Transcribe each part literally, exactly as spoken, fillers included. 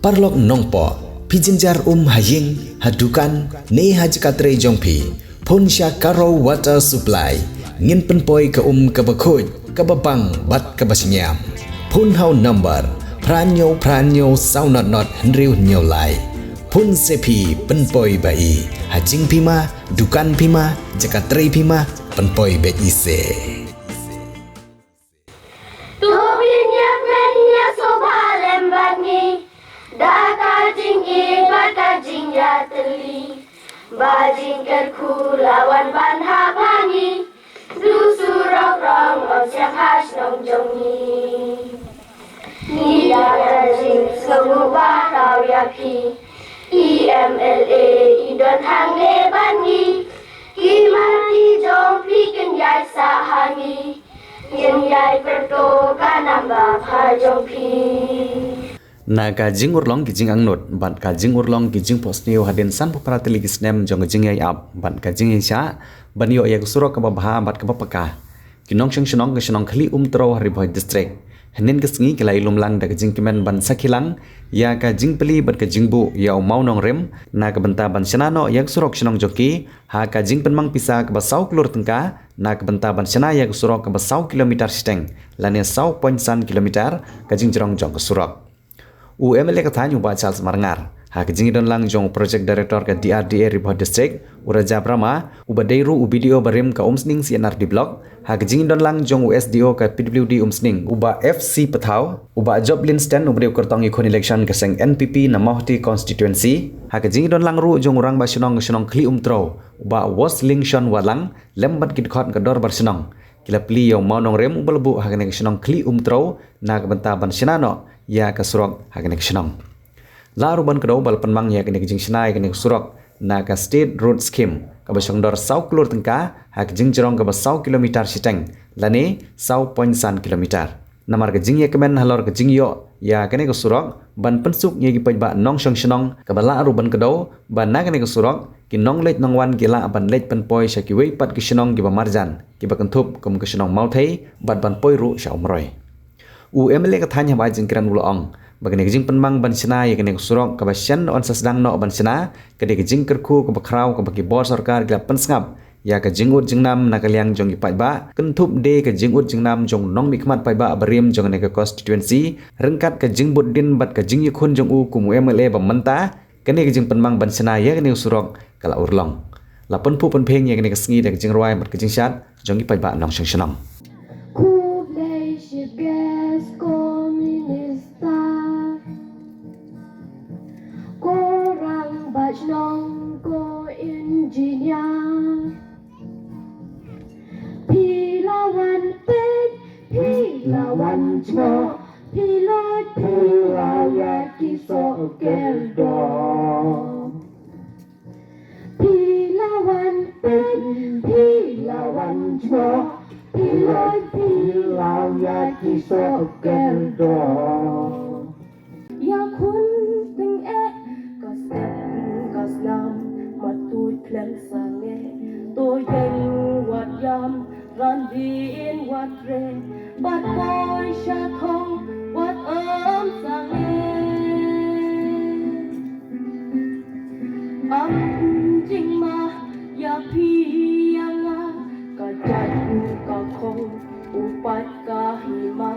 Paralok nongpoh, phi jynjar um ha ïing, ha dukan, ne ha jaka trei jong phi. Phone sha Karo Water Supply. Ngin pynpoi ka um kaba khuid, kaba bang, bad kaba shngiam. Phone ha u number phra hynñiew phra hynñiew saw not not hynriew hynñiew lai. Phone se phi pynpoi ba i. Ha jingphi ma, dukan phi ma, jaka trei phi ma, pynpoi beit i se. To phin ïa kmen ïa sngewbha lem bad ngi da ka jingïeit bad ka jingïatylli. Ba jingkyrkhu la wan ban hap ha ngi. Du surok rong ym siang ha shnong jong ngi. Ngi da ka jingsngewnguh ba khraw ïa phi. I M L A i don hangne bad ngi. Ki mane jong phi kin ïai sah ha ngi. Ngin ïai pyrto ka nam ba bha jong phi. Na ka jingurlong ki jingangnud bad ka jingurlong ki jingphohsniew hadien sanphew phra tylli ki snem jong ka jingïai ap bad ka jingïaishah ban ïoh ïa ka surok kaba bha bad kaba paka. Ki nongshong shnong ka shnong Khlieh Umtrew ha Ri Bhoi District. Hynnin ka sngi ki la ïalum lang da ka jingkmen ban sakhi lang ïa ka jingplie bad ka jingbuh ïa u mawnongrim na ka bynta ban shna noh ïa ka surok shnong jong ki ha ka jingpynmang pisa kaba saw klur tyngka na ka bynta ban shna ïa ka surok kaba saw kilometer shiteng lane saw point san kilometer ka jingjrong jong ka surok. U M L A ka thaiñ u Bah Charles Marngar, ha ka jingdon lang jong u Project Director ka D R D A Ri Bhoi District, u Raja Brahma, uba dei ruh u B D O barim ka Umsning C and R D Block, ha ka jingdon lang jong u S D O ka P W D Umsning, u Bah F C Pathaw, u Bah Job Linston, uba dei u kyrtong ïakhun election ka seng N P P na Mawhati Constituency, ha ka jingdon lang ruh jong u Rangbah Shnong ka shnong Khlieh Umtrew, u Bah Woslingshon Wahlang, lem bad ki dkhot ka dorbar shnong. Ki la plie ïa u mawnongrim uba la buh ha kane ka shnong Khlieh Umtrew na ka bynta ban shna noh ïa ka surok ha kane ka shnong. La ruh ban kdew ba la pynmang ïa kane ka jingshna ïa kane ka surok na ka State Road Scheme kaba shong dor saw klur tyngka ha ka jingjrong kaba saw kilometer shiteng lane saw point san kilometer. Namar ka jingïakmen halor ka jingïoh ïa kane ka surok ban pynsuk ïa ki paidbah nongshong shnong kaba la ruh ban kdew ba na kane ka surok ki nongleit nongwan ki lah ban leit pynpoi sha kiwei pat ki shnong kiba marjan kiba kynthup kum ka shnong Mawthei bad ban poi ruh sha Umroi. U M L A ka thaiñ haba ai jingkren u la ong ba kane ka jingpynmang ban shna ïa kane ka surok kaba shen yn sa sdang noh ban shna ka dei ka jingkyrkhu kaba khraw kaba ki bor sorkar ki la pynsngap ïa ka jingud jingnam na ka liang jong ki paidbah kynthup de ka jingud jingnam jong u nongmihkhmat paidbah barim jong kane ka constituency ryngkat ka jingbud dien bad ka jingïakhun jong u kum u M L A ba mynta. Kane ka jingpynmang ban shna ïa kane u surok ka la urlong. La pynphuh pynphieng ïa kane ka sngi da ka jingrwai bad ka jingshad jong ki paidbah nongshong shnong. Khublei shibun ko minister, ko rangbah shnong, ko engineer. Phi la wan peit, phi la wan jngoh, phi la, phi la ïa ki soh kyrdoh. Phi la wan peit, phi la wan jngoh, phi la, phi la ïa ki soh kyrdoh. Ïa khun tyngeh ka step ka snam, ma tuid khlem sangeh, to ïeng wat ïam, ran dien wat re, bad poi sha thong wat ym sangeh. Am jingma ïa phi ïa nga, ka jait ka khong u pat ka hima,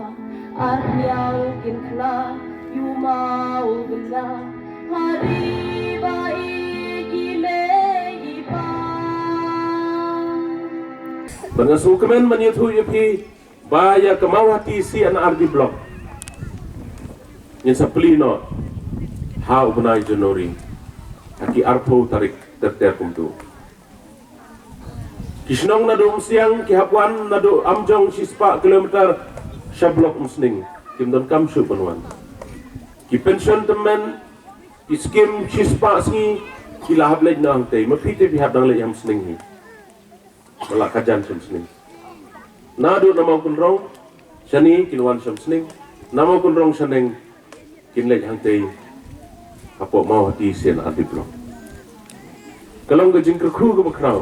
ar ñiang kin khla ïu ma u bynda, ha ri ba ïeit i mei i pa. Bad nga sngewkmen ban ïathuh ïa phi ba ïa ka Mawhati C and R D Block ngin sa plie noh ha u bnai January ha ki arphew tarik ter ter kumtu. Ki shnong naduh Umsiang ki hap wan naduh Amjong shispah kilometer sha Block Umsning, kim donkam shuh ban wan. Ki pension tymmen, ki skim shispah sngi, ki la hap leit noh hangtei, ma phi te phi hap dang leit ha Umsning hi. Ba la ka jan sha Umsning. Naduh na Mawkynrong shane kin wan sha Umsning, na Mawkynrong shaneng kin leit hangtei hapoh Mawhati C and R D Block. Ka long ka jingkyrkhu kaba khraw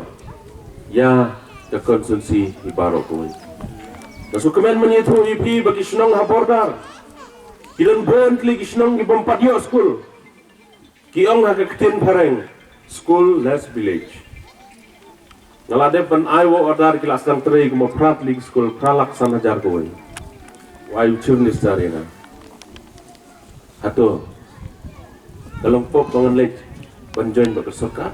ïa ka constituency hi baroh kawei. Nga sngewkmen ban ïathuh ïa phi ba ki shnong ha border Ki don bun tylli ki shnong ki bym pat ïoh skul. Ki ong ha ka ktien phareng, school less village. Nga la dep ban ai work order, ki la sdang trei kumba phra tylli ki skul, phra lak san hajar kawei. Wai u Chief Minister ïa nga. Hato ka long pop ba ngan leit ban join bad ka sorkar?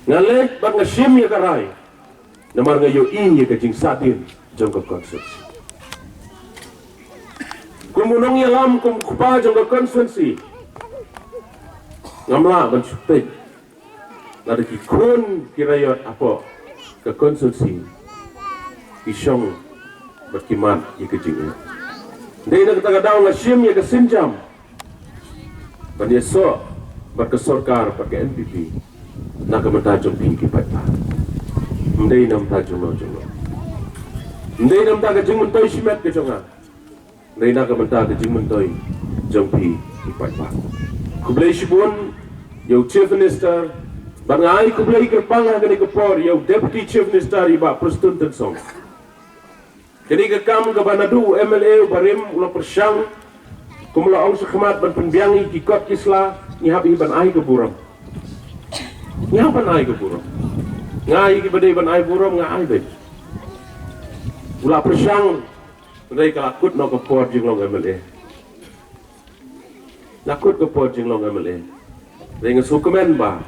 Nga leit bad nga shim ïa ka rai. Namar nga ïohi ïa ka jingsahdien jong ka constituency. Kum u nongïalam, kum u kpa jong ka constituency, ngam lah ban shu peit lada ki khun ki raiot hapoh ka constituency ki shong bad ki mad ïa ka jingeh. Dei na kata ka daw nga shim ïa ka sienjam ban ïasoh bad ka sorkar bad ka N P P na ka bynta jong phi ki paidbah. Ym dei na bynta jong no jong no. Ym dei na bynta ka jingmyntoi shimet ka jong nga. Ym dei na ka bynta ka jingmyntoi jong phi ki paidbah. Khublei shibun ïa u Chief Minister, bad nga ai khublei kyrpang ha kane ka por ïa u Deputy Chief Minister, i Bah Prestone Tynsong. Kane ka kam kaba naduh u M L A uba rim u la pyrshang, kum la ong shakhmat, ban pynbiang ïa ki kot ki sla, ngi hap hi ban ai ka burom. Ngi hap ban ai ka burom. Nga ïa kiba dei ban ai burom nga ai beit. U la pyrshang, hynrei ka la kut noh ka por jinglong M L A. La kut ka por jinglong M L A. Hynrei nga sngewkmen ba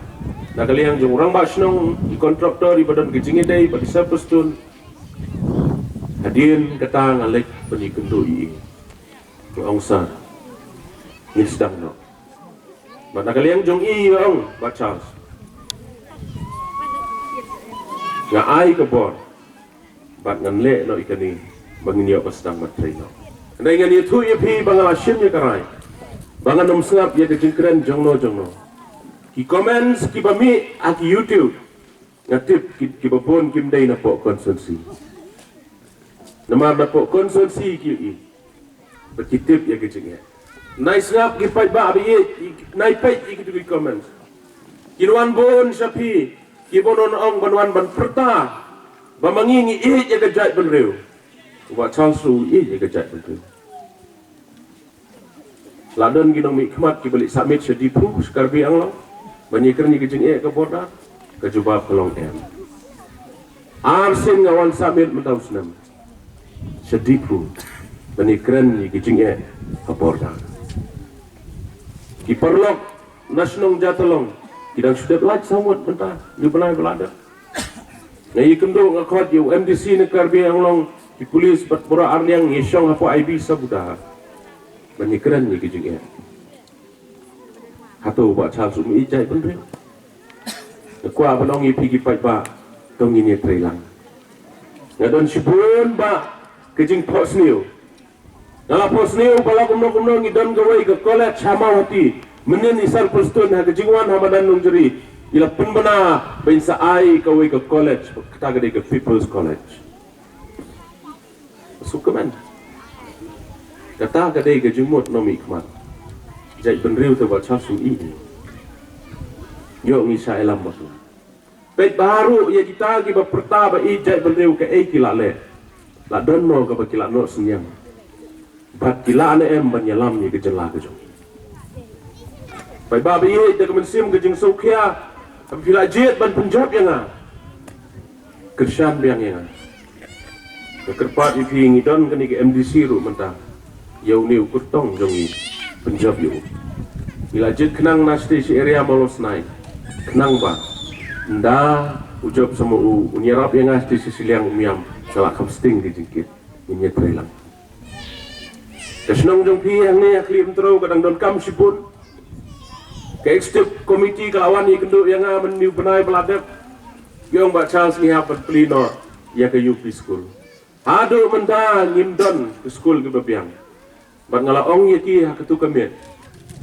na ka liang jong u rangbah shnong, ki kontraktor iba don ka jingïadei bad i Sir Prestone, hadien kata nga leit ban ïakynduh ïa i. Nga ong, Sir, ngin sdang noh. Bad na ka liang jong i i ong, Bah Charles, nga ai ka bor bad ngan leh noh ïa kane ba ngin ïoh ban sdang ban trei noh. Hynrei ngan ïathuh ïa phi ba nga la shim ïa ka rai ba ngan ym sngap ïa ka jingkren jong no jong no. Ki comments kiba mih ha ki YouTube, nga tip ki, kiba bun kim dei napoh constituency. Namar napoh constituency ki ïohi bad ki tip ïa ka jingeh. Nai sngap ki paidbah ba ïeit, nai peit ïa kitu ki comments. Kin wan bun sha phi kiba wan ong, ban wan ban pyrta ba ma ngi ngi ïeit ïa ka jaitbynriew. U Bah Charles ruh u ïeit ïa ka jaitbynriew. La don ki nongmihkhmat kiba leit submit sha Diphu, sha Karbi Anglong, ban ïakren ïa ka jingeh ka border? Ka jubab ka long em. Ar sien nga wan submit mynta u snem sha Diphu ban ïakren ïa ka jingeh ka border. Ki paralok na shnong Jatalong ki dang shu dep lait saw ngut mynta, une u bnai ba la dep. Nga ïakynduh, nga khot ïa u M D C na Karbi Anglong, ki pulit bad baroh arliang, ngi shong hapoh I B Sabuda ban ïakren ïa ka jingeh. Hato u Bah Charles um ïeit jaitbynriew? Nga kwah ban ong ïa phi ki paidbah, to ngin ïatreilang. Nga don shibun bah ka jingphohsniew. Nga la phohsniew ba la kumno kumno ngi don kawei ka college ha Mawhati. Mynnin i Sir Prestone ha ka jingwan ha madan Nongjri, i la pynbna ba in sa ai kawei ka college, kata ka dei ka People's College. Sngewkmen. Kata ka dei ka jingmut nongmihkhmat. Jaitbynriew te Bah Charles um ïeit. Ïoh ngi shah ïalam bakla. Peit baroh ïa kita kiba pyrta ba ïeit jaitbynriew, kaei ki la leh? La don mo kaba ki la noh synñiang? Bad ki lah ne em ban ïalam ïa ka jylla ka jong? Paidbah ba ïeit, da ka mynsiem ka jingsngewkhia, haba phi la jied ban pynjop ïa nga, kyrshan biang ïa nga. Nga kyrpad ïa phi, ngi don kane ka M D C ruh mynta, ïa une u kyrtong jong ngi, pynjop ïa u. Ngi la jied khnang na shatei sha area Mawlawsnai, khnang ba ynda u jop sa ma u, un ïarap ïa nga shatei sha shiliang, um ïam, ka la kham sting ka jingkit. Ngin ïatreilang. Ka shnong jong phi hangne ha Khlieh Umtrew ka dang donkam shibun. Ka executive committee ka la wan ïakynduh ïa nga mynne u bnai ba la dep. Ki ong, Bah Charles, ngi hap ban plie noh ïa ka U P school. Haduh mynta ngim don ka skul kaba biang. Bad nga la ong ïa ki ha katu ka miet,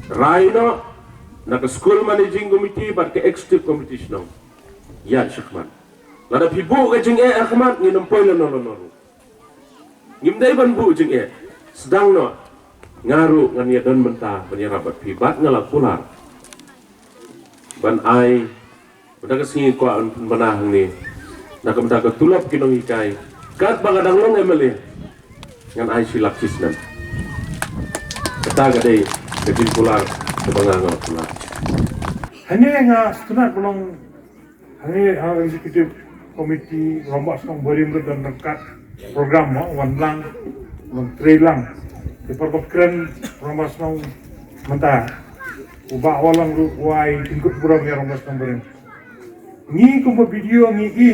rai noh na ka school managing committee bad ka executive committee shnong. Ïa shakhmat. Lada phi buh ka jingeh ha khmat, ngin ym poi lano lano ruh. Ngim dei ban buh jingeh. Sdang noh. Nga ruh ngan ïa don mynta ban ïarap bad phi, bad nga la kular ban ai, mynta ka sngi kwah ban pynbna hangne na ka bynta ka tulop ki nonghikai. Katba nga dang long M L A, Ngan ai shi lak shi snem. Kata ka dei ka jingkular kaba nga nga kular. Hangne nga sngewtynnat ba long hangne ha executive committee Rangbah Shnong barim ruh don ryngkat program mo wan lang wan trei lang. Te por ba kren Rangbah Shnong mynta u Bah Wallang ruh u ai jingkut burom ïa Rangbah Shnong barim. Ngi kum ba video ngi i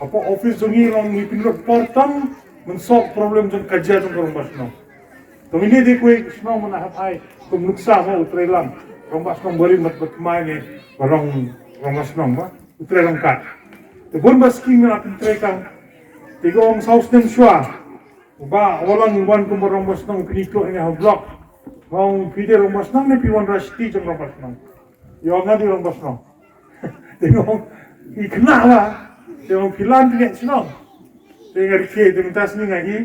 hapoh office jong ngi long ngi pynlut por tang men solve problem jong ka jia jong ka Rangbah Shnong. To ngi dei kawei shnong mana hap ai kum nuksa mo u trei lang Rangbah Shnong barim bad ba thymmai ne ba long Rangbah Shnong ba u trei lang kat. Te bun ba skim nga pyntrei kang te ka ong saw snem shuwa u Bah Wallang wan kum ba Rangbah Shnong pynithuh ïa ha block. Nga ong phi dei Rangbah Shnong ne phi wanrah shiti jong Rangbah Shnong. Ïa nga dei Rangbah Shnong. Te nga ong i khynnah ba te nga ong phi lan phi ngiat shnong. Te nga rkhie te mynta sngi nga i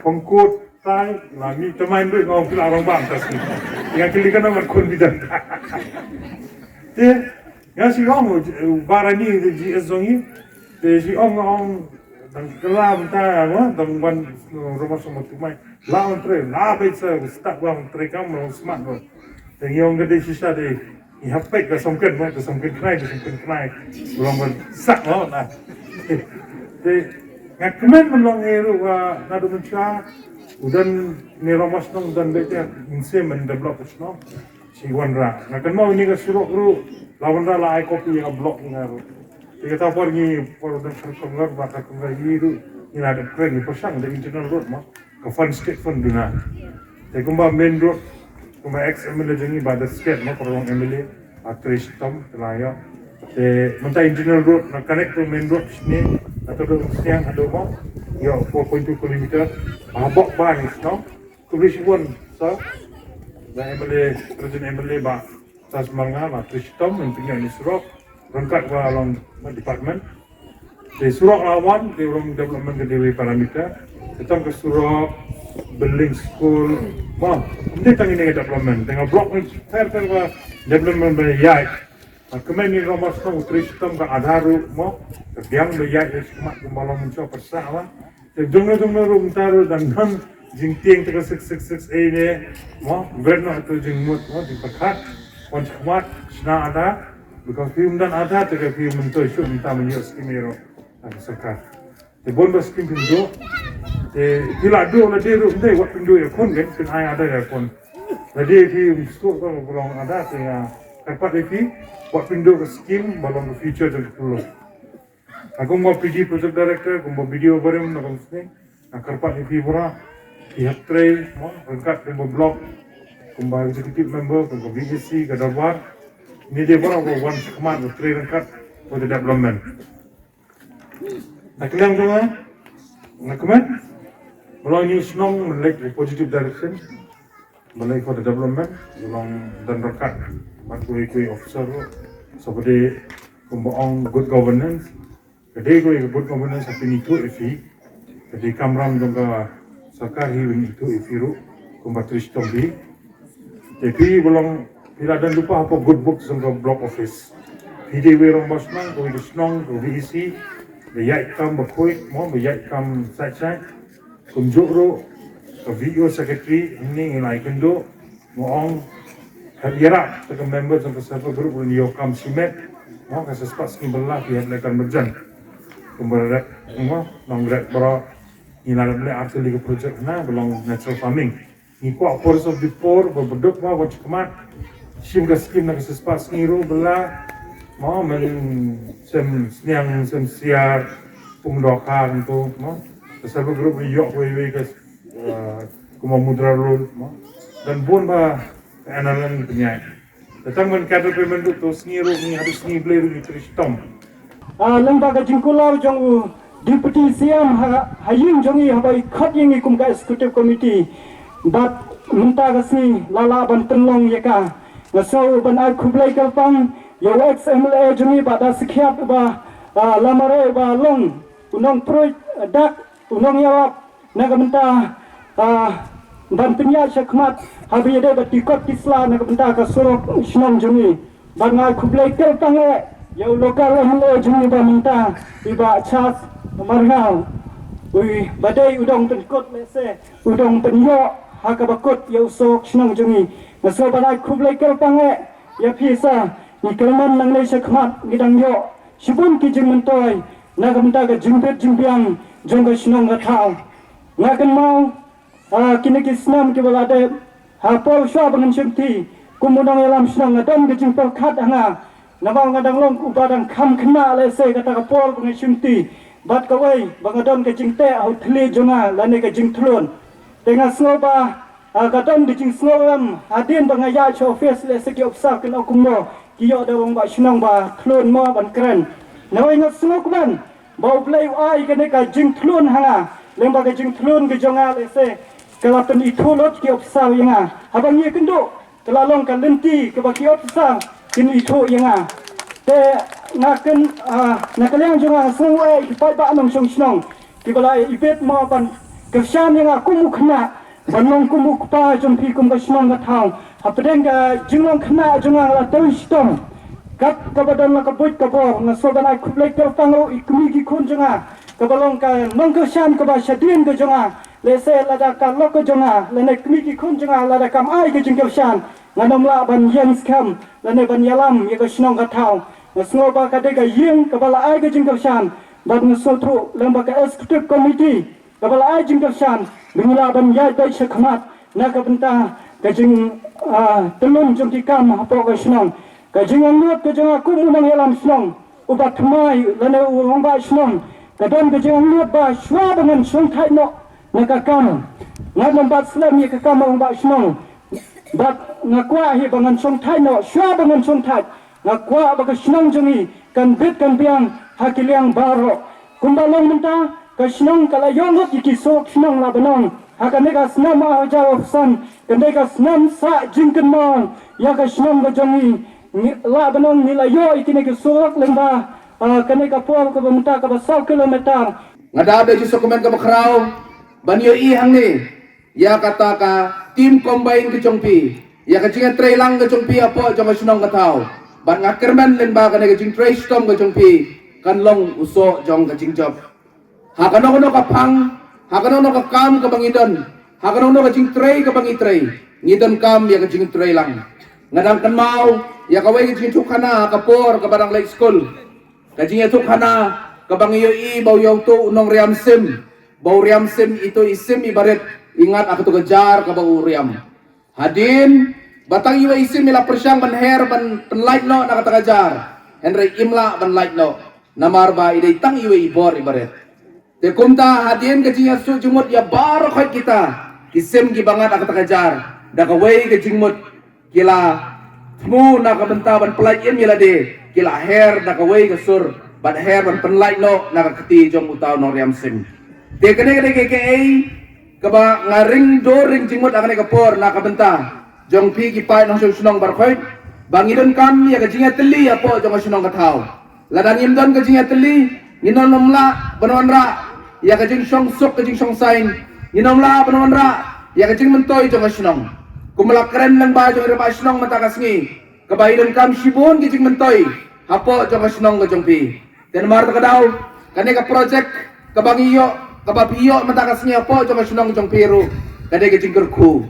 pangkut tai la mi tamain dei nga ong phi la rangbah mynta sngi. Nga kylli ka namar khun bidan. Te nga shi ong u Barani de G S jong i te shi ong nga ong dang kylla mynta mo dang wan Rangbah Shnong tu mai la ong trei la beit sa start wan trei kam ong smat mo. Te ngi ong ka dei shisha dei ngi hap peit ka songken mo ka songken khnai ka songken khnai long ban sak mo na. Te nga kmen ban long ngi ruh naduh mynshuwa u don ne Rangbah Shnong u don beit te mynsiem ban develop ka shnong. Shi wanrah nga kynmaw ine ka surok ruh la wanrah la ai copy ïa ka block ïa nga ruh. Te kata por ngi por don kyrkong ngi ba kyrkong ngi ruh ngi la dep kren ngi pyrshang da internal road mo. Ka fund state fund duna. Te kumba main road kumba ex M L A jong ngi ba da state mo ka rong M L A ba trei shitom te la ïoh. Te mynta internal road na connect to main road shane na to dong sniang haduh mo ïoh four point two kilometer ba bok ba ni shnong. Khublei shibun sa da M L A, President M L A ba tas manga ba trei shitom mynta ïoh ni surok ryngkat ba long department. Te surok la wan te rong development ka dei wei parameter. Te tang ka surok, building school, ma ym dei tang ine ka development. Te nga block ni ter ter ka development ba ïaid. Kmen ni Rangbah Shnong u trei shitom ka Aadhaar ruh mo ka biang ba ïaid ïa shi khmat kumba long mynshuwa pyrshah ba. Te jong no jong no ruh mynta ruh dang don jingtieng te ka six six six A ne mo bret noh te jingmut mo jingpyrkhat wan shi khmat shna Aadhaar. Because phi ym don Aadhaar te ka phi ym myntoi shuh mynta mynta ïoh skim ïa ka sorkar. Te bun ba skim pynduh te phi la duh la dei ruh ym dei wat pynduh ïa khun kan pyn ai Aadhaar ïa khun. La dei phi ym shuh ka long Aadhaar te nga kyrpad ïa phi wat pynduh ka skim ba long ka future jong ka pynlong. Nga kum ba P D project director kum ba B D O barim na kum sini nga kyrpad ïa phi bura phi hap trei mo ryngkat kum ba block kum ba executive member kum ba V A C ka dorbar. Ni dei bura ba wan shi khmat ba trei ryngkat for the development. Na kylliang jong nga na kmen ba long ïa shnong men leit positive direction. Ba long for the development ba long don ryngkat bad kiwei kiwei officer ruh. So ba dei kumba ong good governance. Ka dei kiwei ka good governance ha pynithuh ïa phi. Ka dei kamram jong ka sorkar hi ban ithuh ïa phi ruh kumba trei shitom phi. Te phi ba long phi la don lypa hapoh good books jong ka block office. Phi dei wei rangbah shnong ka wei ka shnong ka V A C ba ïaid kam ba khuid mo ba ïaid kam sait sait. Kumjuh ruh ka V O secretary hangne ngi la ïakynduh nga ong hep ïarap te ka member jong ka self help group ruh ïoh kam shimet mo ka sa spah sngi ba la phi hep leh kan marjan. Kumba rep mo nong rep baroh ngi la rep leh ar tylli ka project hana ba long natural farming. Ngi kwah forest of the poor ba baduk ma ba chikmat. Shim ka skim na ka sispah sngi ruh bela. Ma men sem sniang sem siar pung dokhar tu ma. Ka self help group ri yok wei wei ka eh, kuma mudra loan ma. Dan bun ba ka N R L M pynïaid. Datang ban cadre payment ruh to sngi ruh ngi haduh sngi blei ruh ngi trei shitom. Ah, lyngba ka jingkular jong u Deputy C M ha, ha ïing jong ngi haba i khot ïa ngi kum ka executive committee. Bad mynta ka sngi la lah ban pynlong ïa ka. Nga sngew ban ai khublei kyrpang ïa u ex M L A jong ngi bad da sakhiat ba, ah, la mareh ba long u nongpruid, ah, dak u nongïarap. Na ka bynta, ah, ban pynïaid shakhmat haba ïadei bad ki kot ki sla na ka bynta ka surok shnong jong ngi. Bad nga ai khublei kyrpang eh ïa u local M L A jong ngi ba mynta i Bah Charles Marngar. Ui, ba dei u dong pynkut lehse u dong pynïoh ha kaba kut ïa u sohkynnoh jong ngi. Nga sngew ban ai khublei kyrpang eh ïa phi sa, ngi kyrmen nangne sha khmat ngi dang ïoh shibun ki jingmyntoi na ka bynta ka jingbit jingbiang jong ka shnong ka thaw. Nga kynmaw, ah, kine ki snem kiba la dep, ha por shuwa ba ngan shim ti kum u nongïalam shnong, nga don ka jingpyrkhat ha nga, namar nga dang long uba dang kham khynnah lehse kata ka por ba nga shim ti, bad kawei ba nga don ka jingteh ha u thylliej jong nga lane ka jingthlun. Te nga sngew ba, ah, ka don ka jingsngew em hadien ba nga ïaid sha office lehse ki ophisar kin ong kumno ki ïoh da u rangbah shnong ba thlun mo ban kren. Nawei nga sngewkmen ba U Blei u ai kane ka jingthlun ha nga, lyngba ka jingthlun ka jong nga lehse ka la pynithuh lut ki ophisar ïa nga. Haba ngi ïakynduh ka la long ka lynti kaba ki ophisar kin ithuh ïa nga. Te nga kyn, ah, na ka liang jong nga nga sngew eh ki paidbah nongshong shnong kiba la ibit mo ban kyrshan ïa nga kum u khynnah, ban long kum u kpa jong phi kum ka shnong ka thaw. Hapdeng ka jinglong khynnah jong nga la tei shitom, kat kaba don la ka buit ka bor. Nga sngew ban ai khublei kyrpang ruh ïa kmie ki khun jong nga, kaba long ka nongkyrshan kaba shadien ka jong nga. Lehse lada ka lok ka jong nga lane kmie ki khun jong nga lada kam ai ka jingkyrshan, ngan ym lah ban ïeng skhem lane ban ïalam ïa ka shnong ka thaw. Nga sngew ba ka dei ka ïing kaba la ai ka jingkyrshan, bad nga sngewthuh lyngba ka executive committee kaba la ai jingkyrshan ba ngi lah ban ïaid beit sha khmat na ka bynta ka jing, ah, tyllun jong ki kam hapoh ka shnong. Ka jingangnud ka jong nga kum u nongïalam shnong uba thymmai lane u rangbah shnong, ka don ka jingangnud ba shuwa ba ngan shongthait noh na ka kam, ngan ym bat slem ïa ka kam u rangbah shnong, bad nga kwah hi ba ngan shongthait noh. Shuwa ba ngan shongthait, nga kwah ba ka shnong jong ngi kan bit kan biang ha ki liang baroh. Kumba long mynta, ka shnong ka la ïoh lut ïa ki sohkynnoh lah ban ong ha kane ka snem ar hajar arphew san, kane ka snem sah jingkynmaw ïa ka shnong ka jong ngi. Ngi lah ban ong ngi la ïoh ïa kine ki surok lyngba, ah, kane ka por kaba mynta kaba saw kilometer. Nga da da jingsngewkmen kaba khraw ban ïohi hangne ïa kata ka team combine ka jong phi, ïa ka jingïatreilang ka jong phi hapoh jong ka shnong ka thaw. Bad nga kyrmen lyngba kane ka jingtrei shitom ka jong phi kan long u soh jong ka jingjop. Ha kano kano ka phang, ha kano kano ka kam kaba ngi don, ha kano kano ka jingtrei kaba ngi trei, ngi donkam ïa ka jingtreilang. Nga dang kynmaw ïa kawei ka jingïathuhkhana ha ka por kaba dang leit skul. Ka jingïathuhkhana kaba ngi ïohi ba u ïa uto u nongriam sim, ba u riam sim, ito i sim iba rit i ngat ha kato ka jar kaba u riam. Hadien ba tang iwei i sim i la pyrshang ban her ban pynlait noh na kata ka jar, hynrei im lah ban lait noh namar ba i dei tang iwei i bor iba rit. Te kumta hadien ka jingïasuh jingmut ïa baroh khoit kita ki sim kiba ngat ha kata ka jar, da kawei ka jingmut ki la thmu na ka bynta ban pynlait im ïa lade, ki la her da kawei ka sur bad her ban pynlait noh na ka kti jong uta u nongriam sim. Te kane ka dei ka, kaei kaba nga ring dur ring jingmut ha kane ka por na ka bynta jong phi ki paid nongshong shnong baroh khoit, ba ngi donkam ïa ka jingïatylli hapoh jong ka shnong ka thaw. Lada ngim don ka jingïatylli, ngin ym lah ban wanrah ïa ka jingshongsuk ka jingshongsaiñ, ngin ym lah ban wanrah ïa ka jingmyntoi jong ka shnong. Kumba la kren lyngba jong i rangbah shnong mynta ka sngi, kaba i donkam shibun ki jingmyntoi hapoh jong ka shnong ka jong phi. Te namar kata ka daw, kane ka projek kaba ngi ïoh, kaba phi ïoh mynta ka sngi hapoh jong ka shnong jong phi ruh, ka dei ka jingkyrkhu.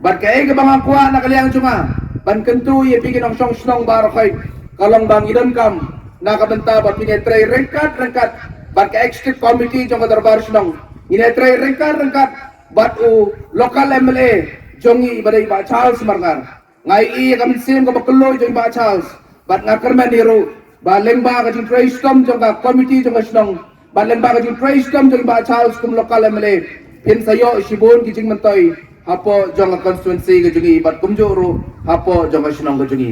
Bad kaei kaba nga kwah na ka liang jong nga ban kyntu ïa phi ki nongshong shnong baroh khoit, ka long ba ngi donkam na ka bynta ba phin ïatrei ryngkat ryngkat bad ka executive committee jong ka dorbar shnong, ngin ïatrei ryngkat ryngkat bad u local M L A jong ngi iba dei i Bah Charles Marngar. Nga ïohi ïa ka mynsiem kaba kylluid jong i Bah Charles, bad nga kyrmen hi ruh ba lyngba ka jingtrei shitom jong ka komiti jong ka shnong, bad lyngba ka jingtrei shitom jong i Bah Charles kum local M L A, phin sa ïoh shibun ki jingmyntoi hapoh jong ka constituency ka jong i bad kumjuh ruh hapoh jong ka shnong ka jong i.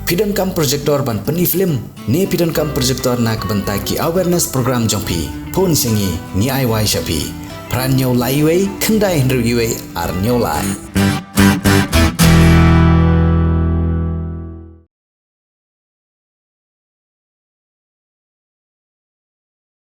Phi donkam projector ban pyni film ne phi donkam projector na ka bynta ki awareness program jong phi? Phone sha ngi, ngi ai wai sha phi. Phra hynñiew lai wei, khyndai hynriew wei, ar hynñiew lai.